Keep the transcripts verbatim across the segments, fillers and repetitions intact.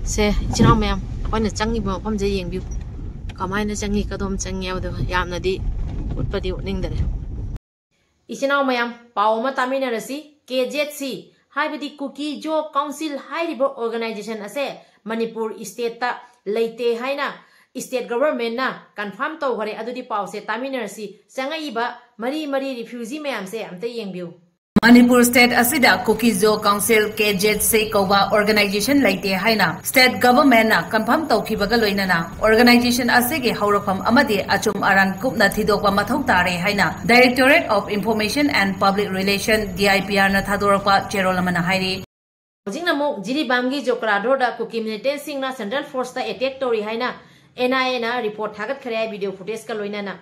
ꯁꯦ, ꯏꯆꯤꯟ ꯏꯅꯥꯎ ꯃꯌꯥꯝ, ꯑꯩꯈꯣꯏꯅ ꯆꯪꯉꯤꯕ ꯃꯐꯝꯁꯦ ꯌꯦꯡꯕꯤꯌꯨ꯫ ꯀꯃꯥꯏꯅ ꯆꯪꯉꯤ, ꯀꯗꯣꯝ ꯆꯪꯉꯤ ꯍꯥꯏꯕꯗꯣ ꯌꯥꯝꯅꯗꯤ ꯎꯠꯄꯗꯤ ꯎꯠꯅꯤꯡꯗꯔꯦ꯫ ꯏꯆꯤꯟ ꯏꯅꯥꯎ ꯃꯌꯥꯝ, ꯄꯥꯎ ꯑꯃ ꯇꯥꯃꯤꯟꯅꯔꯁꯤ꯫ ꯀꯦ ꯖꯦꯠ ꯁꯤ, ꯍꯥꯏꯕꯗꯤ ꯀꯨꯀꯤ ꯖꯣ ꯀꯥꯎꯟꯁꯤꯜ ꯍꯥꯏꯔꯤꯕ organization ꯑꯁꯦ ꯃꯅꯤꯄꯨꯔ stateꯇ ꯂꯩꯇꯦ ꯍꯥꯏꯅ state governmentꯅ confirm ꯇꯧꯈ꯭ꯔꯦ꯫ ꯑꯗꯨꯗꯤ ꯄꯥꯎꯁꯦ ꯇꯥꯃꯤꯟꯅꯔꯁꯤ꯫ ꯆꯪꯉꯛꯏꯕ ꯃꯔꯤ ꯃꯔꯤ refugee ꯃꯌꯥꯝꯁꯦ ꯑꯝꯇ ꯌꯦꯡꯕꯤꯌꯨ꯫ ꯃꯅꯤꯄꯨꯔ state ꯑꯁꯤꯗ ꯀꯨꯀꯤ ꯖꯣ ꯀꯥꯎꯟꯁꯤꯜ, ꯀꯦ ꯖꯦꯠ ꯁꯤ ꯀꯧꯕ organization ꯂꯩꯇꯦ ꯍꯥꯏꯅ state governmentꯅ confirm ꯇꯧꯈꯤꯕꯒ ꯂꯣꯏꯅꯅ organization ꯑꯁꯤꯒꯤ ꯍꯧꯔꯛꯐꯝ ꯑꯃꯗꯤ ꯑꯆꯨꯝ ꯑꯔꯥꯟ ꯀꯨꯞꯅ ꯊꯤꯗꯣꯛꯄ ꯃꯊꯧ ꯇꯥꯔꯦ ꯍꯥꯏꯅ Directorate of Information and Public Relation, D I P Rꯅ ꯊꯥꯗꯣꯔꯛꯄ ꯆꯦꯔꯣꯜ ꯑꯃꯅ ꯍꯥꯏꯔꯤ꯫ ꯍꯧꯖꯤꯛꯅ ꯑꯃꯨꯛ ꯖꯤꯔꯤꯕꯥꯝꯒꯤ ꯖꯣꯀꯔꯥꯗꯣꯔꯗ ꯀꯨꯀꯤ militantꯁꯤꯡꯅ central forceꯇ attack ꯇꯧꯔꯤ ꯍꯥꯏꯅ N I Aꯅ report ꯊꯥꯒꯠꯈ꯭ꯔꯦ high, video footageꯀ ꯂꯣꯏꯅꯅ꯫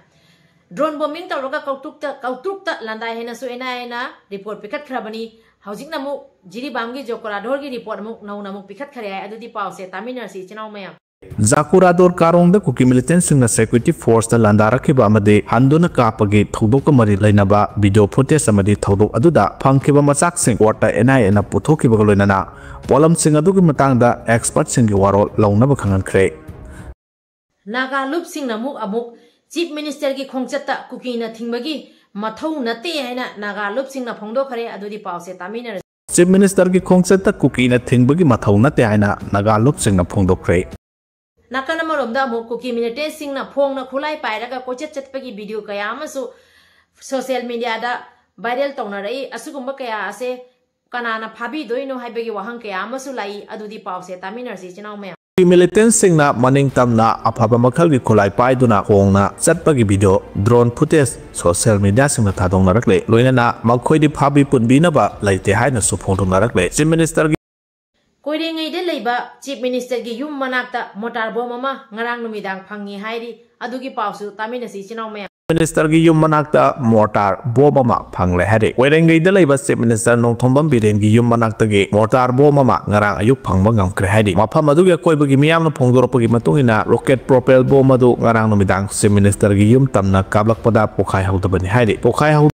Drone bombing ꯇꯧꯔꯒ ꯀꯧꯇ꯭ꯔꯨꯛꯇ, ꯀꯧꯇ꯭ꯔꯨꯛꯇ ꯂꯥꯟꯗꯥꯏ ꯍꯥꯏꯅꯁꯨ N I Aꯅ report ꯄꯤꯈꯠꯈ꯭ꯔꯕꯅꯤ꯫ ꯍꯧꯖꯤꯛꯅ ꯑꯃꯨꯛ ꯖꯤꯔꯤꯕꯥꯝꯒꯤ ꯖꯣꯀꯔꯥꯗꯣꯔꯒꯤ report ꯑꯃꯨꯛ ꯅꯧꯅ ꯑꯃꯨꯛ ꯄꯤꯈꯠꯈ꯭ꯔꯦ ꯍꯥꯏ꯫ ꯑꯗꯨꯗꯤ ꯄꯥꯎꯁꯦ ꯇꯥꯃꯤꯟꯅꯔꯁꯤ, ꯏꯆꯤꯟ ꯏꯅꯥꯎ ꯃꯌꯥꯝ꯫ ꯖꯥꯀꯨꯔꯥꯗꯣꯔ ꯀꯥꯔꯣꯡꯗ ꯀꯨꯀꯤ militantꯁꯤꯡꯅ security forceꯇ ꯂꯥꯟꯗꯥꯔꯛꯈꯤꯕ ꯑꯃꯗꯤ ꯍꯟꯗꯨꯅ ꯀꯥꯞꯄꯒꯤ ꯊꯧꯗꯣꯛꯀ ꯃꯔꯤ ꯂꯩꯅꯕ video footage ꯑꯃꯗꯤ ꯊꯧꯗꯣꯛ ꯑꯗꯨꯗ ꯐꯪꯈꯤꯕ ꯃꯆꯥꯛꯁꯤꯡ courtꯇ N I Aꯅ ꯄꯨꯊꯣꯛꯈꯤꯕꯒ ꯂꯣꯏꯅꯅ ꯄꯣꯠꯂꯝꯁꯤꯡ ꯑꯗꯨꯒꯤ ꯃꯇꯥꯡꯗ expertꯁꯤꯡꯒꯤ ꯋꯥꯔꯣꯜ ꯂꯧꯅꯕ ꯈꯪꯍꯟꯈ꯭ꯔꯦ꯫ ꯅꯥꯒꯥ ꯂꯨꯞꯁꯤꯡꯅ ꯑꯃꯨꯛ, ꯑꯃꯨꯛ Chief Ministerꯒꯤ ꯈꯣꯡꯆꯠꯇ ꯀꯨꯀꯤꯅ ꯊꯤꯡꯕꯒꯤ ꯃꯊꯧ ꯅꯠꯇꯦ ꯍꯥꯏꯅ ꯅꯥꯒꯥ ꯂꯨꯞꯁꯤꯡꯅ ꯐꯣꯡꯗꯣꯛꯈ꯭ꯔꯦ꯫ ꯑꯗꯨꯗꯤ ꯄꯥꯎꯁꯦ ꯇꯥꯃꯤꯟꯅꯔꯁꯤ꯫ Chief Ministerꯒꯤ ꯈꯣꯡꯆꯠꯇ ꯀꯨꯀꯤꯅ ꯊꯤꯡꯕꯒꯤ ꯃꯊꯧ ꯅꯠꯇꯦ ꯍꯥꯏꯅ ꯅꯥꯒꯥ ꯂꯨꯞꯁꯤꯡꯅ ꯐꯣꯡꯗꯣꯛꯈ꯭ꯔꯦ꯫ ꯅꯥꯀꯟ ꯑꯃꯔꯣꯝꯗ ꯑꯃꯨꯛ ꯀꯨꯀꯤ militantꯁꯤꯡꯅ ꯐꯣꯡꯅ ꯈꯨꯠꯂꯥꯏ ꯄꯥꯏꯔꯒ ꯀꯣꯏꯆꯠ ꯆꯠꯄꯒꯤ video ꯀꯌꯥ ꯑꯃꯁꯨ social mediaꯗ viral ꯇꯧꯅꯔꯛꯏ꯫ ꯑꯁꯤꯒꯨꯝꯕ ꯀꯌꯥ ꯑꯁꯦ ꯀꯅꯥꯅ ꯐꯥꯕꯤꯗꯣꯏꯅꯣ ꯍꯥꯏꯕꯒꯤ ꯋꯥꯍꯪ ꯀꯌꯥ ꯑꯃꯁꯨ ꯂꯥꯛꯏ꯫ ꯑꯗꯨꯗꯤ ꯄꯥꯎꯁꯦ ꯇꯥꯃꯤꯟꯅꯔꯁꯤ, ꯏꯆꯤꯟ ꯏꯅꯥꯎ ꯃꯌꯥꯝ꯫ Militantꯁꯤꯡꯅ ꯃꯅꯤꯡ ꯇꯝꯅ ꯑꯐꯕ ꯃꯈꯜꯒꯤ ꯈꯨꯠꯂꯥꯏ ꯄꯥꯏꯗꯨꯅ ꯈꯣꯡꯅ ꯆꯠꯄꯒꯤ video, drone footage social mediaꯁꯤꯡꯗ ꯊꯥꯗꯣꯛꯅꯔꯛꯂꯦ꯫ ꯂꯣꯏꯅꯅ ꯃꯈꯣꯏꯗꯤ ꯐꯥꯕꯤ ꯄꯨꯟꯕꯤꯅꯕ ꯂꯩꯇꯦ ꯍꯥꯏꯅꯁꯨ ꯐꯣꯡꯗꯣꯛꯅꯔꯛꯂꯦ꯫ Chief Ministerꯒꯤ ꯀꯣꯏꯔꯦꯡꯉꯩꯗ ꯂꯩꯕ Chief Ministerꯒꯤ ꯌꯨꯝ ꯃꯅꯥꯛꯇ mortar bomb ꯑꯃ ꯉꯔꯥꯡ ꯅꯨꯃꯤꯗꯥꯡ ꯐꯪꯉꯤ ꯍꯥꯏꯔꯤ꯫ ꯑꯗꯨꯒꯤ ꯄꯥꯎꯁꯨ ꯇꯥꯃꯤꯟꯅꯁꯤ, ꯏꯆꯤꯟ ꯏꯅꯥꯎ ꯃꯌꯥꯝ꯫ Ministerꯒꯤ ꯌꯨꯝ ꯃꯅꯥꯛꯇ mortar bomb ꯑꯃ ꯐꯪꯂꯦ ꯍꯥꯏꯔꯤ꯫ ꯀꯣꯏꯔꯦꯡꯒꯩꯗ ꯂꯩꯕ Chief Minister ꯅꯣꯡꯊꯣꯝꯕꯝ ꯕꯤꯔꯦꯟꯒꯤ ꯌꯨꯝ ꯃꯅꯥꯛꯇꯒꯤ mortar bomb ꯑꯃ ꯉꯔꯥꯡ ꯑꯌꯨꯛ ꯐꯪꯕ ꯉꯝꯈ꯭ꯔꯦ ꯍꯥꯏꯔꯤ꯫ ꯃꯐꯝ ꯑꯗꯨꯒꯤ ꯑꯀꯣꯏꯕꯒꯤ ꯃꯤꯌꯥꯝꯅ ꯐꯣꯡꯗꯣꯔꯛꯄꯒꯤ ꯃꯇꯨꯡ ꯏꯟꯅ, rocket propelled bomb ꯑꯗꯨ ꯉꯔꯥꯡ ꯅꯨꯃꯤꯗꯥꯡ Chief Ministerꯒꯤ ꯌꯨꯝ ꯇꯝꯅ ꯀꯥꯞꯂꯛꯄꯗ ꯄꯣꯈꯥꯏꯍꯧꯗꯕꯅꯤ ꯍꯥꯏꯔꯤ꯫ ꯄꯣꯈꯥꯏꯍꯧ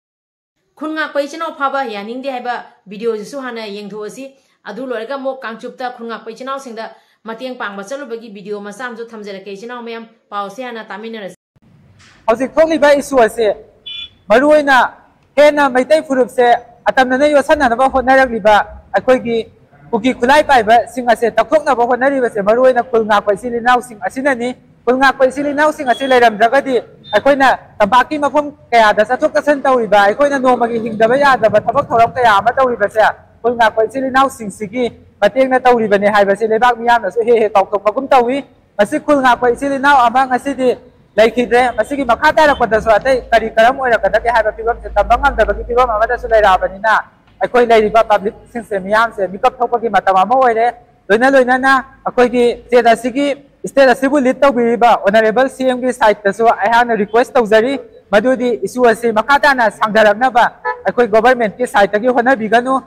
ꯈꯨꯟ ꯉꯥꯛꯄ ꯏꯆꯤꯟ ꯏꯅꯥꯎ ꯐꯥꯕ ꯌꯥꯅꯤꯡꯗꯦ ꯍꯥꯏꯕ videoꯁꯤꯁꯨ ꯍꯥꯟꯅ ꯌꯦꯡꯊꯣꯛꯑꯁꯤ꯫ ꯑꯗꯨ ꯂꯣꯏꯔꯒ ꯑꯃꯨꯛ ꯀꯥꯡꯆꯨꯞꯇ ꯈꯨꯟ ꯉꯥꯛꯄ ꯏꯆꯤꯟ ꯏꯅꯥꯎꯁꯤꯡꯗ ꯃꯇꯦꯡ ꯄꯥꯡꯕ ꯆꯠꯂꯨꯕꯒꯤ ꯚꯤꯗꯤꯑꯣ ꯃꯆꯥ ꯑꯃꯁꯨ ꯊꯝꯖꯔꯛꯀꯦ꯫ ꯏꯆꯤꯟ ꯏꯅꯥꯎ ꯃꯌꯥꯝ, ꯄꯥꯎꯁꯦ ꯍꯥꯟꯅ ꯇꯥꯃꯤꯟꯅꯔꯁꯤ꯫ ꯍꯧꯖꯤꯛ ꯊꯣꯛꯂꯤꯕ ꯏꯁꯨ ꯑꯁꯤ ꯃꯔꯨꯑꯣꯏꯅ ꯍꯦꯟꯅ ꯃꯩꯇꯩ ꯐꯨꯔꯨꯞꯁꯦ ꯑꯇꯝꯅꯅ ꯌꯣꯠꯁꯟꯅꯅꯕ ꯍꯣꯠꯅꯔꯛꯂꯤꯕ ꯑꯩꯈꯣꯏꯒꯤ ꯀꯨꯀꯤ ꯈꯨꯠꯂꯥꯏ ꯄꯥꯏꯕꯁꯤꯡ ꯑꯁꯦ ꯇꯛꯊꯣꯛꯅꯕ ꯍꯣꯠꯅꯔꯤꯕꯁꯦ ꯃꯔꯨꯑꯣꯏꯅ ꯈꯨꯜ ꯉꯥꯛꯄ ꯏꯆꯤꯜ ꯏꯅꯥꯎꯁꯤꯡ ꯑꯁꯤꯅꯅꯤ꯫ ꯈꯨꯜ ꯉꯥꯛꯄ ꯏꯆꯤꯜ ꯏꯅꯥꯎꯁꯤꯡ ꯑꯁꯤ ꯂꯩꯔꯝꯗ꯭ꯔꯒꯗꯤ ꯑꯩꯈꯣꯏꯅ ꯇꯝꯄꯥꯛꯀꯤ ꯃꯐꯝ ꯀꯌꯥꯗ ꯆꯠꯊꯣꯛ ꯆꯠꯁꯤꯟ ꯇꯧꯔꯤꯕ, ꯑꯩꯈꯣꯏꯅ ꯅꯣꯡꯃꯒꯤ ꯍꯤꯡꯗꯕ ꯌꯥꯗꯕ ꯊꯕꯛ ꯊꯧꯔꯝ ꯀꯌꯥ ꯑꯃ ꯇꯧꯔꯤꯕꯁꯦ ꯈꯨꯜ ꯉꯥꯛꯄ ꯏꯆꯤꯜ ꯏꯅꯥꯎꯁꯤꯡꯁꯤꯒꯤ ꯃꯇꯦꯡꯅ ꯇꯧꯔꯤꯕꯅꯦ ꯍꯥꯏꯕꯁꯤ ꯂꯩꯕꯥꯛ ꯃꯤꯌꯥꯝꯅꯁꯨ ꯍꯦꯛ ꯍꯦꯛ ꯀꯥꯎꯊꯣꯛꯄꯒꯨꯝ ꯇꯧꯏ꯫ ꯃꯁꯤ ꯈꯨꯜ ꯉꯥꯛꯄ ꯏꯆꯤꯜ ꯏꯅꯥꯎ ꯑꯃ ꯉꯁꯤꯗꯤ ꯂꯩꯈꯤꯗ꯭ꯔꯦ꯫ ꯃꯁꯤꯒꯤ ꯃꯈꯥ ꯇꯥꯔꯛꯄꯗꯁꯨ ꯑꯇꯩ ꯀꯔꯤ ꯀꯔꯝ ꯑꯣꯏꯔꯛꯀꯗꯒꯦ ꯍꯥꯏꯕ ꯐꯤꯕꯝꯁꯦ ꯇꯝꯕ ꯉꯝꯗꯕꯒꯤ ꯐꯤꯕꯝ ꯑꯃꯗꯁꯨ ꯂꯩꯔꯛꯑꯕꯅꯤꯅ ꯑꯩꯈꯣꯏ ꯂꯩꯔꯤꯕ ꯄꯕ꯭ꯂꯤꯛꯁꯤꯡꯁꯦ, ꯃꯤꯌꯥꯝꯁꯦ ꯃꯤꯀꯞ ꯊꯣꯛꯄꯒꯤ ꯃꯇꯝ ꯑꯃ ꯑꯣꯏꯔꯦ꯫ ꯂꯣꯏꯅ ꯂꯣꯏꯅꯅ ꯑꯩꯈꯣꯏꯒꯤ ꯁ꯭ꯇꯦꯠ ꯑꯁꯤꯒꯤ, ꯁ꯭ꯇꯦꯠ ꯑꯁꯤꯕꯨ ꯂꯤꯗ ꯇꯧꯕꯤꯔꯤꯕ ꯑꯣꯅꯔꯦꯕꯜ ꯁꯤ ꯑꯦꯝꯒꯤ ꯁꯥꯏꯠꯇꯁꯨ ꯑꯩꯍꯥꯛꯅ ꯔꯤꯀ꯭ꯋꯦꯁ ꯇꯧꯖꯔꯤ, ꯃꯗꯨꯗꯤ ꯏꯁꯨ ꯑꯁꯤ ꯃꯈꯥ ꯇꯥꯅ ꯁꯥꯡꯊꯔꯛꯅꯕ ꯑꯩꯈꯣꯏ ꯒꯣꯚꯔꯟꯃꯦꯟꯠꯀꯤ ꯁꯥꯏꯠꯇꯒꯤ ꯍꯣꯠꯅꯕꯤꯒꯅꯨ꯫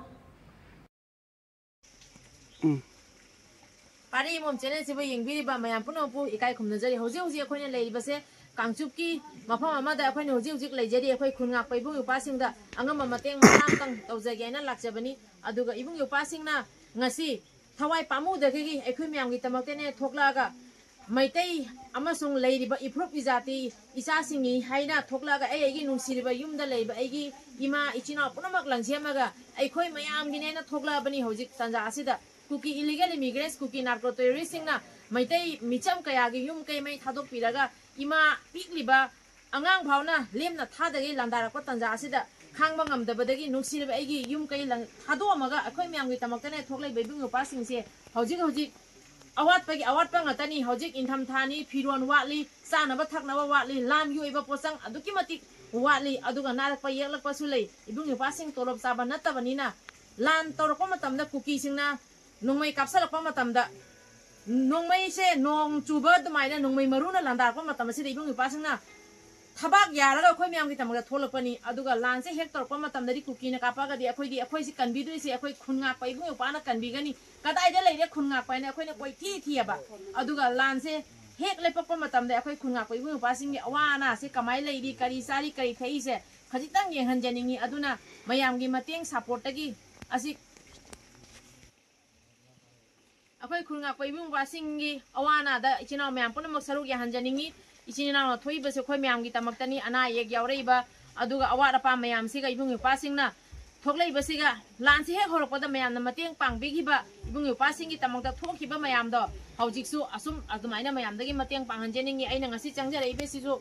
ꯄꯥꯔꯤ ꯏꯃꯣꯝ ꯆꯦꯅꯦꯜꯁꯤꯕꯨ ꯌꯦꯡꯕꯤꯔꯤꯕ ꯃꯌꯥꯝ ꯄꯨꯝꯅꯃꯛꯄꯨ ꯏꯀꯥꯏ ꯈꯨꯝꯅꯖꯔꯤ꯫ ꯍꯧꯖꯤꯛ ꯍꯧꯖꯤꯛ ꯑꯩꯈꯣꯏꯅ ꯂꯩꯔꯤꯕꯁꯦ ꯀꯥꯡꯆꯨꯞꯀꯤ ꯃꯐꯝ ꯑꯃꯗ ꯑꯩꯈꯣꯏꯅ ꯍꯧꯖꯤꯛ ꯍꯧꯖꯤꯛ ꯂꯩꯖꯔꯤ꯫ ꯑꯩꯈꯣꯏ ꯈꯨꯟ ꯉꯥꯛꯄ ꯏꯕꯨꯡ ꯏꯄ꯭ꯋꯥꯁꯤꯡꯗ ꯑꯉꯝꯕ ꯃꯇꯦꯡ ꯃꯆꯥ ꯑꯃꯇꯪ ꯇꯧꯖꯒꯦ ꯍꯥꯏꯅ ꯂꯥꯛꯆꯕꯅꯤ꯫ ꯑꯗꯨꯒ ꯏꯕꯨꯡ ꯏꯄ꯭ꯋꯥꯁꯤꯡꯅ ꯉꯁꯤ ꯊꯋꯥꯏ ꯄꯥꯝꯃꯨꯗꯈꯩꯒꯤ ꯑꯩꯈꯣꯏ ꯃꯌꯥꯝꯒꯤꯗꯃꯛꯇꯅꯦ ꯊꯣꯛꯂꯛꯑꯒ ꯃꯩꯇꯩ ꯑꯃꯁꯨꯡ ꯂꯩꯔꯤꯕ ꯏꯐꯨꯔꯨꯞ ꯏꯖꯥꯇꯤ ꯏꯆꯥꯁꯤꯡꯅꯤ ꯍꯥꯏꯅ ꯊꯣꯛꯂꯛꯑꯒ ꯑꯩ ꯑꯩꯒꯤ ꯅꯨꯡꯁꯤꯔꯤꯕ ꯌꯨꯝꯗ ꯂꯩꯕ ꯑꯩꯒꯤ ꯏꯃꯥ ꯏꯆꯤꯟ ꯏꯅꯥꯎ ꯄꯨꯝꯅꯃꯛ ꯂꯪꯁꯦꯝꯃꯒ ꯑꯩꯈꯣꯏ ꯃꯌꯥꯝꯒꯤꯅꯦꯅ ꯊꯣꯛꯂꯛꯑꯕꯅꯤ ꯍꯧꯖꯤꯛ ꯇꯥꯟꯖꯥ ꯑꯁꯤꯗ꯫ ꯀꯨꯀꯤ ꯏꯂꯤꯒꯦꯜ ꯏꯃꯤꯒ꯭ꯔꯦꯟꯁ, ꯀꯨꯀꯤ ꯅꯥꯔꯀꯣ ꯇꯦꯔꯣꯔꯤꯁꯁꯤꯡꯅ ꯃꯩꯇꯩ ꯃꯤꯆꯝ ꯀꯌꯥꯒꯤ ꯌꯨꯝ ꯀꯩ ꯃꯩ ꯊꯥꯗꯣꯛꯄꯤꯔꯒ ꯏꯃꯥ ꯄꯤꯛꯂꯤꯕ ꯑꯉꯥꯡ ꯐꯥꯎꯅ ꯂꯦꯝꯅ ꯊꯥꯗꯒꯩ ꯂꯥꯟꯗꯥꯔꯛꯄ ꯇꯥꯟꯖꯥ ꯑꯁꯤꯗ ꯈꯥꯡꯕ ꯉꯝꯗꯕꯗꯒꯤ ꯅꯨꯡꯁꯤꯔꯕ ꯑꯩꯒꯤ ꯌꯨꯝ ꯀꯩ ꯂꯪ-, ꯊꯥꯗꯣꯛꯑꯝꯃꯒ ꯑꯩꯈꯣꯏ ꯃꯌꯥꯝꯒꯤꯗꯃꯛꯇꯅꯦ ꯊꯣꯛꯂꯛꯏꯕ ꯏꯕꯨꯡ ꯏꯄ꯭ꯋꯥꯁꯤꯡꯁꯦ ꯍꯧꯖꯤꯛ ꯍꯧꯖꯤꯛ ꯑꯋꯥꯠꯄꯒꯤ ꯑꯋꯥꯠꯄ ꯉꯥꯛꯇꯅꯤ꯫ ꯍꯧꯖꯤꯛ ꯏꯪꯊꯝꯊꯥꯅꯤ, ꯐꯤꯔꯣꯜ ꯋꯥꯠꯂꯤ, ꯆꯥꯅꯕ ꯊꯛꯅꯕ ꯋꯥꯠꯂꯤ, ꯂꯥꯟꯒꯤ ꯑꯣꯏꯕ ꯄꯣꯠꯆꯪ ꯑꯗꯨꯛꯀꯤ ꯃꯇꯤꯛ ꯋꯥꯠꯂꯤ꯫ ꯑꯗꯨꯒ ꯅꯥꯔꯛꯄ ꯌꯦꯛꯂꯛꯄꯁꯨ ꯂꯩ꯫ ꯏꯕꯨꯡ ꯏꯄ꯭ꯋꯥꯁꯤꯡ ꯇꯣꯂꯣꯞ ꯆꯥꯕ ꯅꯠꯇꯕꯅꯤꯅ ꯂꯥꯟ ꯇꯧꯔꯛꯄ ꯃꯇꯝꯗ ꯀꯨꯀꯤꯁꯤꯡꯅ ꯅꯣꯡꯃꯩ ꯀꯥꯞꯁꯜꯂꯛꯄ ꯃꯇꯝꯗ, ꯅꯣꯡꯃꯩꯁꯦ ꯅꯣꯡ ꯆꯨꯕ ꯑꯗꯨꯃꯥꯏꯅ ꯅꯣꯡꯃꯩ ꯃꯔꯨꯅ ꯂꯥꯟꯗꯥꯔꯛꯄ ꯃꯇꯝ ꯑꯁꯤꯗ ꯏꯕꯨꯡ ꯏꯄ꯭ꯋꯥꯁꯤꯡꯅ ꯊꯕꯥꯛ ꯌꯥꯔꯒ ꯑꯩꯈꯣꯏ ꯃꯌꯥꯝꯒꯤꯗꯃꯛꯇ ꯊꯣꯛꯂꯛꯄꯅꯤ꯫ ꯑꯗꯨꯒ ꯂꯥꯟꯁꯦ ꯍꯦꯛ ꯇꯧꯔꯛꯄ ꯃꯇꯝꯗꯗꯤ ꯀꯨꯀꯤꯅ ꯀꯥꯞꯄꯛꯑꯒꯗꯤ ꯑꯩꯈꯣꯏꯗꯤ, ꯑꯩꯈꯣꯏꯁꯤ ꯀꯟꯕꯤꯗꯣꯏꯁꯦ ꯑꯩꯈꯣꯏ ꯈꯨꯟ ꯉꯥꯛꯄ ꯏꯕꯨꯡ ꯏꯄ꯭ꯋꯥꯅ ꯀꯟꯕꯤꯒꯅꯤ꯫ ꯀꯗꯥꯏꯗ ꯂꯩꯔꯦ ꯈꯨꯟ ꯉꯥꯛꯄ ꯍꯥꯏꯅ ꯑꯩꯈꯣꯏꯅ ꯀꯣꯏꯊꯤ ꯊꯤꯑꯕ꯫ ꯑꯗꯨꯒ ꯂꯥꯟꯁꯦ ꯍꯦꯛ ꯂꯦꯞꯄꯛꯄ ꯃꯇꯝꯗ ꯑꯩꯈꯣꯏ ꯈꯨꯟ ꯉꯥꯛꯄ ꯏꯕꯨꯡ ꯏꯄ꯭ꯋꯥꯁꯤꯡꯒꯤ ꯑꯋꯥ ꯑꯅꯥꯁꯦ ꯀꯃꯥꯏꯅ ꯂꯩꯔꯤ, ꯀꯔꯤ ꯆꯥꯔꯤ, ꯀꯔꯤ ꯊꯛꯏꯁꯦ ꯈꯖꯤꯛꯇꯪ ꯌꯦꯡꯍꯟꯖꯅꯤꯡꯉꯤ꯫ ꯑꯗꯨꯅ ꯃꯌꯥꯝꯒꯤ ꯃꯇꯦꯡ ꯁꯞꯄꯣꯔꯠꯇꯒꯤ ꯑꯁꯤ ꯑꯩꯈꯣꯏ ꯈꯨꯜ ꯉꯥꯛꯄ ꯏꯕꯨꯡ ꯏꯄ꯭ꯋꯥꯁꯤꯡꯒꯤ ꯑꯋꯥ ꯑꯅꯥꯗ ꯏꯆꯤꯟ ꯏꯅꯥꯎ ꯃꯌꯥꯝ ꯄꯨꯝꯅꯃꯛ ꯁꯔꯨꯛ ꯌꯥꯍꯟꯖꯅꯤꯡꯉꯤ꯫ ꯏꯆꯤꯟ ꯏꯅꯥꯎꯅ ꯊꯣꯛꯏꯕꯁꯦ ꯑꯩꯈꯣꯏ ꯃꯌꯥꯝꯒꯤꯗꯃꯛꯇꯅꯤ꯫ ꯑꯅꯥ ꯑꯌꯦꯛ ꯌꯥꯎꯔꯛꯏꯕ, ꯑꯗꯨꯒ ꯑꯋꯥꯠ ꯑꯄꯥ ꯃꯌꯥꯝꯁꯤꯒ ꯏꯕꯨꯡ ꯏꯄ꯭ꯋꯥꯁꯤꯡꯅ ꯊꯣꯛꯂꯛꯏꯕꯁꯤꯒ, ꯂꯥꯟꯁꯤ ꯍꯦꯛ ꯍꯧꯔꯛꯄꯗ ꯃꯌꯥꯝꯅ ꯃꯇꯦꯡ ꯄꯥꯡꯕꯤꯈꯤꯕ, ꯏꯕꯨꯡ ꯏꯄ꯭ꯋꯥꯁꯤꯡꯒꯤꯗꯃꯛꯇ ꯊꯣꯛꯈꯤꯕ ꯃꯌꯥꯝꯗꯣ ꯍꯧꯖꯤꯛꯁꯨ ꯑꯁꯨꯝ ꯑꯗꯨꯃꯥꯏꯅ ꯃꯌꯥꯝꯗꯒꯤ ꯃꯇꯦꯡ ꯄꯥꯡꯍꯟꯖꯅꯤꯡꯉꯤ꯫ ꯑꯩꯅ ꯉꯁꯤ ꯆꯪꯖꯔꯛꯏꯕꯁꯤꯁꯨ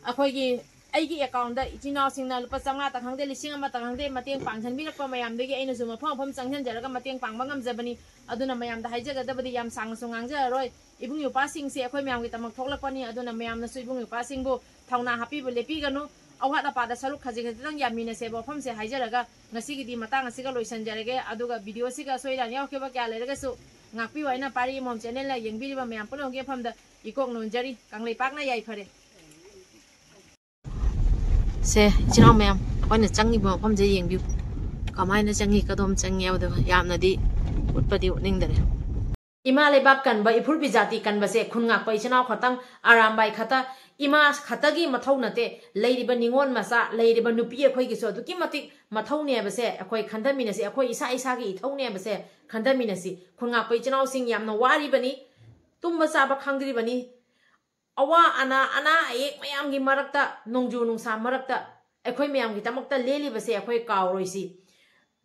ꯑꯩꯈꯣꯏꯒꯤ, ꯑꯩꯒꯤ ꯑꯦꯀꯥꯎꯟꯗ ꯏꯆꯤꯟ ꯏꯅꯥꯎꯁꯤꯡꯅ ꯂꯨꯄꯥ ꯆꯥꯝꯃꯉꯥꯇ ꯈꯪꯗꯦ, ꯂꯤꯁꯤꯡ ꯑꯃꯇ ꯈꯪꯗꯦ, ꯃꯇꯦꯡ ꯄꯥꯡꯁꯤꯟꯕꯤꯔꯛꯄ ꯃꯌꯥꯝꯗꯒꯤ ꯑꯩꯅꯁꯨ ꯃꯐꯝ ꯃꯐꯝ ꯆꯪꯁꯤꯟꯖꯔꯒ ꯃꯇꯦꯡ ꯄꯥꯡꯕ ꯉꯝꯖꯕꯅꯤ꯫ ꯑꯗꯨꯅ ꯃꯌꯥꯝꯗ ꯍꯥꯏꯖꯒꯗꯕꯗꯤ ꯌꯥꯝ ꯁꯥꯡꯅꯁꯨ ꯉꯥꯡꯖꯔꯔꯣꯏ꯫ ꯏꯕꯨꯡ ꯏꯄ꯭ꯋꯥꯁꯤꯡꯁꯦ ꯑꯩꯈꯣꯏ ꯃꯌꯥꯝꯒꯤꯗꯃꯛ ꯊꯣꯛꯂꯛꯄꯅꯤ꯫ ꯑꯗꯨꯅ ꯃꯌꯥꯝꯅꯁꯨ ꯏꯕꯨꯡ ꯏꯄ꯭ꯋꯥꯁꯤꯡꯕꯨ ꯊꯧꯅꯥ ꯍꯥꯞꯄꯤꯕ ꯂꯦꯞꯄꯤꯒꯅꯨ꯫ ꯑꯋꯥꯠ ꯑꯄꯥꯗ ꯁꯔꯨꯛ ꯈꯖꯤꯛ ꯈꯖꯤꯛꯇꯪ ꯌꯥꯃꯤꯟꯅꯁꯦꯕ ꯋꯥꯐꯝꯁꯦ ꯍꯥꯏꯖꯔꯒ ꯉꯁꯤꯒꯤꯗꯤ ꯃꯇꯥꯡ ꯑꯁꯤꯒ ꯂꯣꯏꯁꯤꯟꯖꯔꯒꯦ꯫ ꯑꯗꯨꯒ ꯚꯤꯗꯤꯑꯣꯁꯤꯒ ꯑꯁꯣꯏ ꯑꯔꯥꯟ ꯌꯥꯎꯈꯤꯕ ꯀꯌꯥ ꯂꯩꯔꯒꯁꯨ ꯉꯥꯛꯄꯤꯌꯨ ꯍꯥꯏꯅ ꯄꯥꯔꯤ ꯏꯃꯣꯝ ꯆꯦꯅꯦꯜꯅ ꯌꯦꯡꯕꯤꯔꯤꯕ ꯃꯌꯥꯝ ꯄꯨꯝꯅꯃꯛꯀꯤ ꯃꯐꯝꯗ ꯏꯀꯣꯛ ꯅꯣꯟꯖꯔꯤ꯫ ꯀꯪꯂꯩꯄꯥꯛꯅ ꯌꯥꯏꯐꯔꯦ꯫ ꯁꯦ, ꯏꯆꯤꯟ ꯏꯅꯥꯎ ꯃꯌꯥꯝ, ꯑꯩꯈꯣꯏꯅ ꯆꯪꯉꯤꯕ ꯃꯐꯝꯁꯦ ꯌꯦꯡꯕꯤꯌꯨ꯫ ꯀꯃꯥꯏꯅ ꯆꯪꯉꯤ, ꯀꯗꯣꯝ ꯆꯪꯉꯤ ꯍꯥꯏꯕꯗꯣ ꯌꯥꯝꯅꯗꯤ ꯎꯠꯄꯗꯤ ꯎꯠꯅꯤꯡꯗꯔꯦ꯫ ꯏꯃꯥ ꯂꯩꯕꯥꯛ ꯀꯟꯕ, ꯏꯐꯨꯔꯨꯞ ꯖꯥꯇꯤ ꯀꯟꯕꯁꯦ ꯈꯨꯟ ꯉꯥꯛꯄ ꯏꯆꯤꯟ ꯏꯅꯥꯎ ꯈꯛꯇꯪ, ꯑꯔꯥꯝꯕꯥꯏ ꯈꯛꯇ, ꯏꯃꯥ ꯈꯛꯇꯒꯤ ꯃꯊꯧ ꯅꯠꯇꯦ꯫ ꯂꯩꯔꯤꯕ ꯅꯤꯉꯣꯜ ꯃꯆꯥ, ꯂꯩꯔꯤꯕ ꯅꯨꯄꯤ ꯑꯩꯈꯣꯏꯒꯤꯁꯨ ꯑꯗꯨꯛꯀꯤ ꯃꯇꯤꯛ ꯃꯊꯧꯅꯦꯕꯁꯦ ꯑꯩꯈꯣꯏ ꯈꯟꯊꯃꯤꯟꯅꯁꯤ꯫ ꯑꯩꯈꯣꯏ ꯏꯁꯥ ꯏꯁꯥꯒꯤ ꯏꯊꯧꯅꯦꯕꯁꯦ ꯈꯟꯊꯃꯤꯟꯅꯁꯤ꯫ ꯈꯨꯟ ꯉꯥꯛꯄ ꯏꯆꯤꯟ ꯏꯅꯥꯎꯁꯤꯡ ꯌꯥꯝꯅ ꯋꯥꯔꯤꯕꯅꯤ, ꯇꯨꯝꯕ ꯆꯥꯕ ꯈꯪꯗ꯭ꯔꯤꯕꯅꯤ꯫ ꯑꯋꯥ ꯑꯅꯥ, ꯑꯅꯥ ꯑꯌꯦꯛ ꯃꯌꯥꯝꯒꯤ ꯃꯔꯛꯇ, ꯅꯣꯡꯖꯨ ꯅꯨꯡꯁꯥ ꯃꯔꯛꯇ ꯑꯩꯈꯣꯏ ꯃꯌꯥꯝꯒꯤꯗꯃꯛꯇ ꯂꯦꯜꯂꯤꯕꯁꯦ ꯑꯩꯈꯣꯏ ꯀꯥꯎꯔꯣꯏꯁꯤ꯫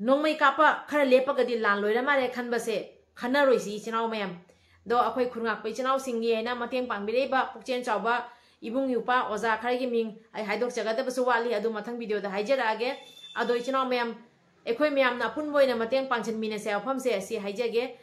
ꯅꯣꯡꯃꯩ ꯀꯥꯞꯄ ꯈꯔ ꯂꯦꯞꯄꯒꯗꯤ ꯂꯥꯟ ꯂꯣꯏꯔ ꯃꯥꯜꯂꯦ ꯈꯟꯕꯁꯦ ꯈꯟꯅꯔꯣꯏꯁꯤ, ꯏꯆꯤꯟ ꯏꯅꯥꯎ ꯃꯌꯥꯝ꯫ ꯑꯗꯣ ꯑꯩꯈꯣꯏ ꯈꯨꯟ ꯉꯥꯛꯄ ꯏꯆꯤꯟ ꯏꯅꯥꯎꯁꯤꯡꯒꯤ ꯍꯥꯏꯅ ꯃꯇꯦꯡ ꯄꯥꯡꯕꯤꯔꯛꯏꯕ ꯄꯨꯛꯆꯦꯜ ꯆꯥꯎꯕ ꯏꯕꯨꯡ ꯏꯄ꯭ꯋꯥ ꯑꯣꯖꯥ ꯈꯔꯒꯤ ꯃꯤꯡ ꯑꯩ ꯍꯥꯏꯗꯣꯛꯆꯒꯗꯕꯁꯨ ꯋꯥꯠꯂꯤ, ꯑꯗꯨ ꯃꯊꯪ ꯚꯤꯗꯤꯑꯣꯗ ꯍꯥꯏꯖꯔꯛꯑꯒꯦ꯫ ꯑꯗꯣ ꯏꯆꯤꯟ ꯏꯅꯥꯎ ꯃꯌꯥꯝ, ꯑꯩꯈꯣꯏ ꯃꯌꯥꯝꯅ ꯑꯄꯨꯟꯕ ꯑꯣꯏꯅ ꯃꯇꯦꯡ ꯄꯥꯡꯁꯤꯟꯃꯤꯟꯅꯁꯦ ꯋꯥꯐꯝꯁꯦ ꯑꯁꯤ ꯍꯥꯏꯖꯒꯦ꯫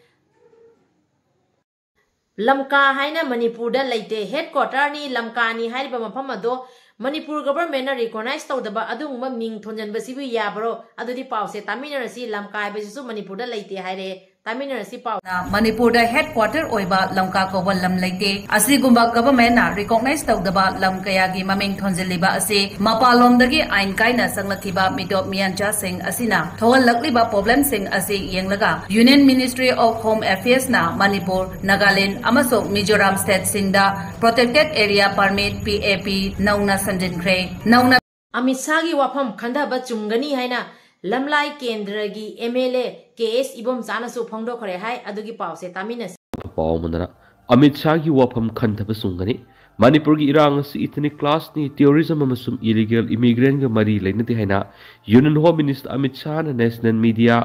ꯂꯝꯀꯥ ꯍꯥꯏꯅ ꯃꯅꯤꯄꯨꯔꯗ ꯂꯩꯇꯦ, ꯍꯦꯗ ꯀ꯭ꯋꯥꯇꯔꯅꯤ ꯂꯝꯀꯥꯅꯤ ꯍꯥꯏꯔꯤꯕ ꯃꯐꯝ ꯑꯗꯣ ꯃꯅꯤꯄꯨꯔ ꯒꯚꯔꯟꯃꯦꯟꯠꯅ ꯔꯤꯀꯣꯛꯅꯥꯏꯖ ꯇꯧꯗꯕ ꯑꯗꯨꯒꯨꯝꯕ ꯃꯤꯡ ꯊꯣꯟꯖꯟꯕꯁꯤꯕꯨ ꯌꯥꯕꯔꯣ? ꯑꯗꯨꯗꯤ ꯄꯥꯎꯁꯦ ꯇꯥꯃꯤꯟꯅꯔꯁꯤ, ꯂꯝꯀꯥ ꯍꯥꯏꯕꯁꯤꯁꯨ ꯃꯅꯤꯄꯨꯔꯗ ꯂꯩꯇꯦ ꯍꯥꯏꯔꯦ꯫ ꯇꯥꯃꯤꯟꯅꯔꯁꯤ ꯄꯥꯎ꯫ ꯃꯅꯤꯄꯨꯔꯗ ꯍꯦꯗ ꯀ꯭ꯋꯥꯇꯔ ꯑꯣꯏꯕ ꯂꯝꯀꯥ ꯀꯧꯕ ꯂꯝ ꯂꯩꯇꯦ꯫ ꯑꯁꯤꯒꯨꯝꯕ ꯒꯚꯔꯟꯃꯦꯟꯠꯅ ꯔꯤꯀꯣꯛꯅꯥꯏꯖ ꯇꯧꯗꯕ ꯂꯝ ꯀꯌꯥꯒꯤ ꯃꯃꯤꯡ ꯊꯣꯟꯖꯤꯜꯂꯤꯕ ꯑꯁꯤ ꯃꯄꯥꯟꯂꯣꯝꯗꯒꯤ ꯑꯥꯏꯟ ꯀꯥꯏꯅ ꯆꯪꯂꯛꯈꯤꯕ ꯃꯤꯇꯣꯞ ꯃꯤꯌꯥꯟꯆꯥꯁꯤꯡ ꯑꯁꯤꯅ ꯊꯣꯛꯍꯜꯂꯛꯂꯤꯕ ꯄ꯭ꯔꯣꯕ꯭ꯂꯦꯝꯁꯤꯡ ꯑꯁꯤ ꯌꯦꯡꯂꯒ Union Ministry of Home Affairsꯅ Manipur, Nagaland ꯑꯃꯁꯨꯡ Mizoram ꯁ꯭ꯇꯦꯠꯁꯤꯡꯗ Protected Area Permit, P A P, ꯅꯧꯅ ꯁꯟꯖꯤꯟꯈ꯭ꯔꯦ꯫ ꯅꯧꯅ ꯑꯃꯤꯠ ꯁꯥꯍꯒꯤ ꯋꯥꯐꯝ ꯈꯟꯊꯕ ꯆꯨꯝꯒꯅꯤ ꯍꯥꯏꯅ ꯂꯝꯂꯥꯏ ꯀꯦꯟꯗ꯭ꯔꯒꯤ M L A K S ꯏꯕꯣꯝꯆꯥꯅꯁꯨ ꯐꯣꯡꯗꯣꯛꯈ꯭ꯔꯦ ꯍꯥꯏ꯫ ꯑꯗꯨꯒꯤ ꯄꯥꯎꯁꯦ ꯇꯥꯃꯤꯟꯅꯁꯤ꯫ ꯄꯥꯎ ꯑꯃꯅ ꯑꯃꯤꯠ ꯁꯥꯍꯒꯤ ꯋꯥꯐꯝ ꯈꯟꯊꯕ ꯆꯨꯝꯒꯅꯤ꯫ ꯃꯅꯤꯄꯨꯔꯒꯤ ꯏꯔꯥꯡ ꯑꯁꯤ ethnic clashꯅꯤ, terrorism ꯑꯃꯁꯨꯡ illegal immigrantꯒ ꯃꯔꯤ ꯂꯩꯅꯗꯦ ꯍꯥꯏꯅ Union Home Minister Amit ꯁꯥꯍꯅ national media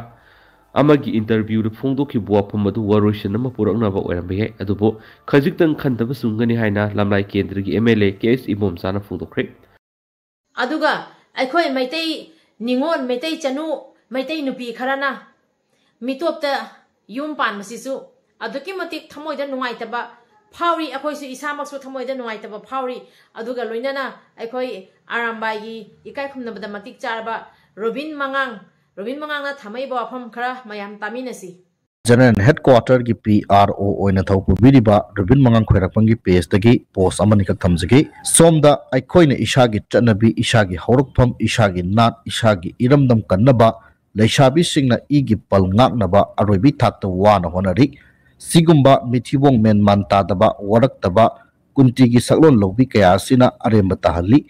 ꯑꯃꯒꯤ interviewꯗ ꯐꯣꯡꯗꯣꯛꯈꯤꯕ ꯋꯥꯐꯝ ꯑꯗꯨ ꯋꯥꯔꯣꯏꯁꯤꯟ ꯑꯃ ꯄꯨꯔꯛꯅꯕ ꯑꯣꯏꯔꯝꯕ ꯌꯥꯏ, ꯑꯗꯨꯕꯨ ꯈꯖꯤꯛꯇꯪ ꯈꯟꯊꯕ ꯆꯨꯝꯒꯅꯤ ꯍꯥꯏꯅ ꯂꯝꯂꯥꯏ ꯀꯦꯟꯗ꯭ꯔꯒꯤ M L A K S ꯏꯕꯣꯝꯆꯥꯅ ꯐꯣꯡꯗꯣꯛꯈ꯭ꯔꯦ꯫ ꯑꯗꯨꯒ ꯑꯩꯈꯣꯏ ꯃꯩꯇꯩ ꯅꯤꯉꯣꯜ, ꯃꯩꯇꯩ ꯆꯅꯨ, ꯃꯩꯇꯩ ꯅꯨꯄꯤ ꯈꯔꯅ ꯃꯤꯇꯣꯞꯇ ꯌꯨꯝ ꯄꯥꯟꯕꯁꯤꯁꯨ ꯑꯗꯨꯛꯀꯤ ꯃꯇꯤꯛ ꯊꯃꯣꯏꯗ ꯅꯨꯡꯉꯥꯏꯇꯕ ꯐꯥꯎꯔꯤ꯫ ꯑꯩꯈꯣꯏꯁꯨ ꯏꯁꯥꯃꯛꯁꯨ ꯊꯃꯣꯏꯗ ꯅꯨꯡꯉꯥꯏꯇꯕ ꯐꯥꯎꯔꯤ꯫ ꯑꯗꯨꯒ ꯂꯣꯏꯅꯅ ꯑꯩꯈꯣꯏ ꯑꯔꯥꯝꯕꯥꯏꯒꯤ ꯏꯀꯥꯏ ꯈꯨꯝꯅꯕꯗ ꯃꯇꯤꯛ ꯆꯥꯔꯕ ꯔꯣꯕꯤꯟ ꯃꯉꯥꯡ, ꯔꯣꯕꯤꯟ ꯃꯉꯥꯡꯅ ꯊꯝꯃꯛꯏꯕ ꯋꯥꯐꯝ ꯈꯔ ꯃꯌꯥꯝ ꯇꯥꯃꯤꯟꯅꯁꯤ꯫ General Headquarterꯒꯤ P R O ꯑꯣꯏꯅ ꯊꯧ ꯄꯨꯕꯤꯔꯤꯕ ꯔꯨꯕꯤꯟ ꯃꯉꯥꯡ ꯈꯣꯏꯔꯥꯛꯄꯝꯒꯤ pageꯇꯒꯤ post ꯑꯃꯅꯤꯈꯛ ꯊꯝꯖꯒꯦ꯫ ꯁꯣꯝꯗ ꯑꯩꯈꯣꯏꯅ ꯏꯁꯥꯒꯤ ꯆꯠꯅꯕꯤ, ꯏꯁꯥꯒꯤ ꯍꯧꯔꯛꯐꯝ, ꯏꯁꯥꯒꯤ ꯅꯥꯠ, ꯏꯁꯥꯒꯤ ꯏꯔꯝꯗꯝ ꯀꯟꯅꯕ, ꯂꯩꯁꯥꯕꯤꯁꯤꯡꯅ ꯏꯒꯤ ꯄꯜ ꯉꯥꯛꯅꯕ ꯑꯔꯣꯏꯕꯤ ꯊꯥꯛꯇ ꯋꯥꯅ ꯍꯣꯠꯅꯔꯤ꯫ ꯁꯤꯒꯨꯝꯕ ꯃꯤꯊꯤꯕꯣꯡ ꯃꯦꯟ ꯃꯥꯟ ꯇꯥꯗꯕ, ꯋꯥꯔꯛꯇꯕ, ꯀꯨꯟꯇꯤꯒꯤ ꯁꯛꯂꯣꯟ ꯂꯧꯕꯤ ꯀꯌꯥ ꯑꯁꯤꯅ ꯑꯔꯦꯝꯕ ꯇꯥꯍꯜꯂꯤ꯫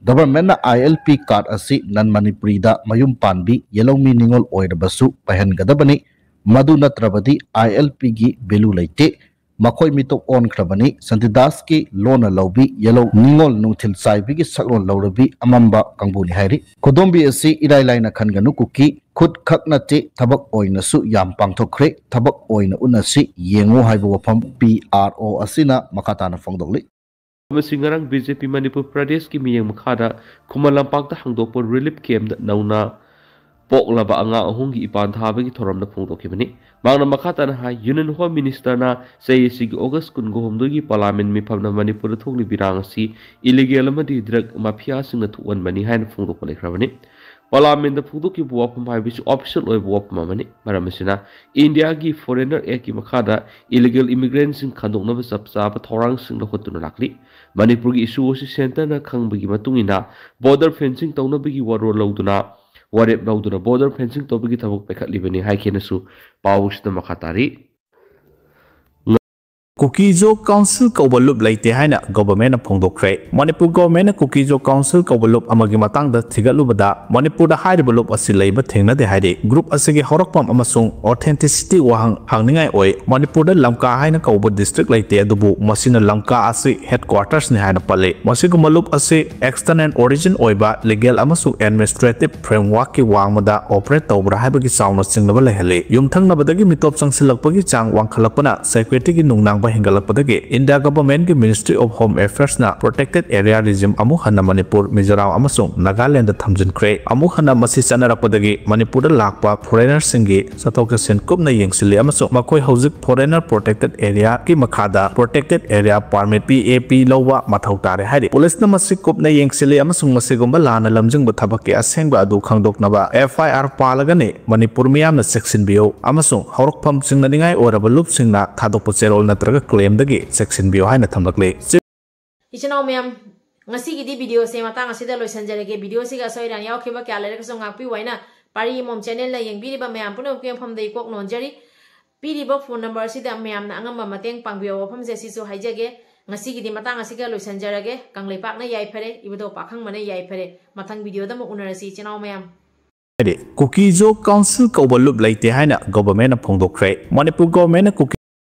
Governmentꯅ I L P card ꯑꯁꯤ non Manipuriꯗ ꯃꯌꯨꯝ ꯄꯥꯟꯕꯤ ꯌꯦꯜꯍꯧꯃꯤ ꯅꯤꯉꯣꯜ ꯑꯣꯏꯔꯕꯁꯨ ꯄꯥꯏꯍꯟꯒꯗꯕꯅꯤ꯫ ꯃꯗꯨ ꯅꯠꯇ꯭ꯔꯕꯗꯤ I L Pꯒꯤ value ꯂꯩꯇꯦ꯫ ꯃꯈꯣꯏ ꯃꯤꯇꯣꯞ ꯑꯣꯟꯈ꯭ꯔꯕꯅꯤ꯫ ꯁꯟꯇꯤꯗꯥꯁꯀꯤ ꯂꯣꯟꯅ ꯂꯧꯕꯤ ꯌꯦꯜꯍꯧ ꯅꯤꯉꯣꯜ ꯅꯨꯡꯊꯤꯜ ꯆꯥꯏꯕꯤꯒꯤ ꯁꯛꯂꯣꯟ ꯂꯧꯔꯕꯤ ꯑꯃꯝꯕ ꯀꯥꯡꯕꯨꯅꯤ ꯍꯥꯏꯔꯤ꯫ ꯈꯨꯗꯣꯝꯕꯤ ꯑꯁꯤ ꯏꯔꯥꯏ ꯂꯥꯏꯅ ꯈꯟꯒꯅꯨ ꯀꯨꯀꯤ꯫ ꯈꯨꯠ ꯈꯛ ꯅꯠꯇꯦ, ꯊꯕꯛ ꯑꯣꯏꯅꯁꯨ ꯌꯥꯝ ꯄꯥꯡꯊꯣꯛꯈ꯭ꯔꯦ꯫ ꯊꯕꯛ ꯑꯣꯏꯅ ꯎꯠꯅꯁꯤ, ꯌꯦꯡꯉꯨ ꯍꯥꯏꯕ ꯋꯥꯐꯝ P R O ꯑꯁꯤꯅ ꯃꯈꯥ ꯇꯥꯅ ꯐꯣꯡꯗꯣꯛꯂꯤ꯫ ꯃꯁꯤ ꯉꯔꯥꯡ B J P ꯃꯅꯤꯄꯨꯔ ꯄ꯭ꯔꯗꯦꯁꯀꯤ ꯃꯤꯠꯌꯦꯡ ꯃꯈꯥꯗ ꯈꯨꯃꯟ ꯂꯝꯄꯥꯛꯇ ꯍꯥꯡꯗꯣꯛꯄ relief campꯇ ꯅꯧꯅ ꯄꯣꯛꯂꯕ ꯑꯉꯥꯡ ꯑꯍꯨꯝꯒꯤ ꯏꯄꯥꯟ ꯊꯥꯕꯒꯤ ꯊꯧꯔꯝꯗ ꯐꯣꯡꯗꯣꯛꯈꯤꯕꯅꯤ꯫ ꯃꯍꯥꯛꯅ ꯃꯈꯥ ꯇꯥꯅ ꯍꯥꯏ, Union Home Ministerꯅ ꯆꯍꯤ ꯑꯁꯤꯒꯤ August ꯀꯨꯟꯒ ꯍꯨꯝꯗꯣꯏꯒꯤ Parliament ꯃꯤꯐꯝꯅ ꯃꯅꯤꯄꯨꯔꯗ ꯊꯣꯛꯂꯤꯕ ꯏꯔꯥꯡ ꯑꯁꯤ illegal ꯑꯃꯗꯤ drug mafiaꯁꯤꯡꯅ ꯊꯣꯛꯍꯟꯕꯅꯤ ꯍꯥꯏꯅ ꯐꯣꯡꯗꯣꯛꯄ ꯂꯩꯈ꯭ꯔꯕꯅꯤ꯫ Parliamentꯗ ꯐꯣꯡꯗꯣꯛꯈꯤꯕ ꯋꯥꯐꯝ ꯍꯥꯏꯕꯁꯤ official ꯑꯣꯏꯕ ꯋꯥꯐꯝ ꯑꯃꯅꯤ꯫ ꯃꯔꯝ ꯑꯁꯤꯅ, Indiaꯒꯤ Foreigner Actꯀꯤ ꯃꯈꯥꯗ illegal immigrantꯁꯤꯡ ꯈꯟꯗꯣꯛꯅꯕ ꯆꯞ ꯆꯥꯕ ꯊꯧꯔꯥꯡꯁꯤꯡ ꯂꯧꯈꯠꯇꯨꯅ ꯂꯥꯛꯂꯤ꯫ ꯃꯅꯤꯄꯨꯔꯒꯤ issue ꯑꯁꯤ centreꯅ ꯈꯪꯕꯒꯤ ꯃꯇꯨꯡ ꯏꯟꯅ border fencing ꯇꯧꯅꯕꯒꯤ ꯋꯥꯔꯣꯜ ꯂꯧꯗꯨꯅ, ꯋꯥꯔꯦꯞ ꯂꯧꯗꯨꯅ border fencing ꯇꯧꯕꯒꯤ ꯊꯕꯛ ꯄꯥꯏꯈꯠꯂꯤꯕꯅꯤ ꯍꯥꯏꯈꯤꯅꯁꯨ ꯄꯥꯎꯁꯤꯗ ꯃꯈꯥ ꯇꯥꯔꯤ꯫ ꯀꯨꯀꯤꯖꯣ ꯀꯥꯎꯟꯁꯤꯜ ꯀꯧꯕ ꯂꯨꯞ ꯂꯩꯇꯦ ꯍꯥꯏꯅ ꯒꯣꯚꯔꯟꯃꯦꯟꯠꯅ ꯐꯣꯡꯗꯣꯛꯈ꯭ꯔꯦ꯫ ꯃꯅꯤꯄꯨꯔ ꯒꯣꯚꯔꯟꯃꯦꯟꯠꯅ ꯀꯨꯀꯤꯖꯣ ꯀꯥꯎꯟꯁꯤꯜ ꯀꯧꯕ ꯂꯨꯞ ꯑꯃꯒꯤ ꯃꯇꯥꯡꯗ ꯊꯤꯒꯠꯂꯨꯕꯗ, ꯃꯅꯤꯄꯨꯔꯗ ꯍꯥꯏꯔꯤꯕ ꯂꯨꯞ ꯑꯁꯤ ꯂꯩꯕ ꯊꯦꯡꯅꯗꯦ ꯍꯥꯏꯔꯤ꯫ ꯒ꯭ꯔꯨꯞ ꯑꯁꯤꯒꯤ ꯍꯧꯔꯛꯐꯝ ꯑꯃꯁꯨꯡ authenticity ꯋꯥꯍꯪ ꯍꯪꯅꯤꯡꯉꯥꯏ ꯑꯣꯏ꯫ ꯃꯅꯤꯄꯨꯔꯗ ꯂꯝꯀꯥ ꯍꯥꯏꯅ ꯀꯧꯕ ꯗꯤꯁꯇ꯭ꯔꯤꯛ ꯂꯩꯇꯦ, ꯑꯗꯨꯕꯨ ꯃꯁꯤꯅ ꯂꯝꯀꯥ ꯑꯁꯤ headquarters ꯅꯤ ꯍꯥꯏꯅ ꯄꯜꯂꯤ꯫ ꯃꯁꯤꯒꯨꯝꯕ ꯂꯨꯞ ꯑꯁꯤ external origin ꯑꯣꯏꯕ legal ꯑꯃꯁꯨꯡ administrative framework ꯀꯤ ꯋꯥꯡꯃꯗ operate ꯇꯧꯕ꯭ꯔꯥ ꯍꯥꯏꯕꯒꯤ ꯆꯥꯎꯅ ꯆꯤꯡꯅꯕ ꯂꯩꯍꯜꯂꯤ꯫ ꯌꯨꯝꯊꯪꯅꯕꯗꯒꯤ ꯃꯤꯇꯣꯞ ꯆꯪꯁꯤꯜꯂꯛꯄꯒꯤ ꯆꯥꯡ ꯋꯥꯡꯈꯠꯂꯛꯄꯅ security ꯒꯤ ꯅꯨꯡꯅꯥꯡꯕ ꯍꯦꯟꯒꯠꯂꯛꯄꯗꯒꯤ India government ꯀꯤ Ministry of Home Affairs ꯅ protected area regime ꯑꯃꯨꯛ ꯍꯟꯅ ꯃꯅꯤꯄꯨꯔ, ꯃꯤꯖꯣꯔꯥꯝ ꯑꯃꯁꯨꯡ ꯅꯥꯒꯥꯂꯦꯟꯗ ꯊꯝꯖꯤꯟꯈ꯭ꯔꯦ꯫ ꯑꯃꯨꯛ ꯍꯟꯅ ꯃꯁꯤ ꯆꯠꯅꯔꯛꯄꯗꯒꯤ ꯃꯅꯤꯄꯨꯔꯗ ꯂꯥꯛꯄ foreigner ꯁꯤꯡꯒꯤ ꯆꯠꯊꯣꯛ ꯆꯠꯁꯤꯟ ꯀꯨꯞꯅ ꯌꯦꯡꯁꯤꯜꯂꯤ ꯑꯃꯁꯨꯡ ꯃꯈꯣꯏ ꯍꯧꯖꯤꯛ foreigner protected area ꯀꯤ ꯃꯈꯥꯗ protected area permit, P A P, ꯂꯧꯕ ꯃꯊꯧ ꯇꯥꯔꯦ ꯍꯥꯏꯔꯤ꯫ ꯄꯨꯂꯤꯁꯅ ꯃꯁꯤ ꯀꯨꯞꯅ ꯌꯦꯡꯁꯤꯜꯂꯤ ꯑꯃꯁꯨꯡ ꯃꯁꯤꯒꯨꯝꯕ ꯂꯥꯟꯅ ꯂꯝꯖꯤꯡꯕ ꯊꯕꯛꯀꯤ ꯑꯁꯦꯡꯕ ꯑꯗꯨ ꯈꯪꯗꯣꯛꯅꯕ F I R ꯄꯥꯜꯂꯒꯅꯤ꯫ ꯃꯅꯤꯄꯨꯔ ꯃꯤꯌꯥꯝꯅ ꯆꯦꯛꯁꯤꯟꯕꯤꯌꯨ ꯑꯃꯁꯨꯡ ꯍꯧꯔꯛꯐꯝ ꯆꯤꯡꯅꯅꯤꯡꯉꯥꯏ ꯑꯣꯏꯔꯕ ꯂꯨꯞꯁꯤꯡꯅ ꯊꯥꯗꯣꯛꯄ ꯆꯦꯔꯣꯜ ꯅꯠꯇ꯭ꯔꯒ claim ꯗꯒꯤ ꯆꯦꯛꯁꯤꯟꯕꯤꯌꯨ ꯍꯥꯏꯅ ꯊꯝꯂꯛꯂꯤ꯫ ꯏꯆꯤꯟ ꯏꯅꯥꯎ ꯃꯌꯥꯝ, ꯉꯁꯤꯒꯤꯗꯤ video ꯁꯦ ꯃꯇꯥꯡ ꯑꯁꯤꯗ ꯂꯣꯏꯁꯤꯟꯖꯔꯒꯦ꯫ Video ꯁꯤꯒ ꯑꯁꯣꯏ ꯑꯔꯥꯟ ꯌꯥꯎꯈꯤꯕ ꯀꯌꯥ ꯂꯩꯔꯒꯁꯨ ꯉꯥꯛꯄꯤꯌꯨ ꯍꯥꯏꯅ ꯄꯥꯔꯤ ꯑꯃꯣꯝ channel ꯅ ꯌꯦꯡꯕꯤꯔꯤꯕ ꯃꯌꯥꯝ ꯄꯨꯝꯅꯃꯛꯀꯤ ꯃꯐꯝꯗ ꯏꯀꯣꯛ ꯅꯣꯟꯖꯔꯤ꯫ ꯄꯤꯔꯤꯕ phone number ꯑꯁꯤꯗ ꯃꯌꯥꯝꯅ ꯑꯉꯝꯕ ꯃꯇꯦꯡ ꯄꯥꯡꯕꯤꯌꯣ ꯋꯥꯐꯝꯁꯦ ꯁꯤꯁꯨ ꯍꯥꯏꯖꯒꯦ꯫ ꯉꯁꯤꯒꯤꯗꯤ ꯃꯇꯥꯡ ꯑꯁꯤꯒ ꯂꯣꯏꯁꯤꯟꯖꯔꯒꯦ꯫ ꯀꯪꯂꯩꯄꯥꯛꯅ ꯌꯥꯏꯐꯔꯦ, ꯏꯕꯨꯙꯧ ꯄꯥꯈꯪꯕꯅ ꯌꯥꯏꯐꯔꯦ꯫ ꯃꯊꯪ video ꯗ ꯑꯃꯨꯛ ꯎꯅꯔꯁꯤ ꯏꯆꯤꯟ ꯏꯅꯥꯎ ꯃꯌꯥꯝ꯫ ꯍꯥꯏꯗꯤ, ꯀꯨꯀꯤꯖꯣ ꯀꯥꯎꯟꯁꯤꯜ ꯀꯧꯕ ꯂꯨꯞ ꯂꯩꯇꯦ ꯍꯥꯏꯅ ꯒꯣꯚꯔꯟꯃꯦꯟꯠꯅ ꯐꯣꯡꯗꯣꯛꯈ꯭ꯔꯦ꯫ ꯃꯅꯤꯄꯨꯔ ꯒꯣꯚꯔꯟꯃꯦꯟꯠꯅ ꯀꯨꯀꯤ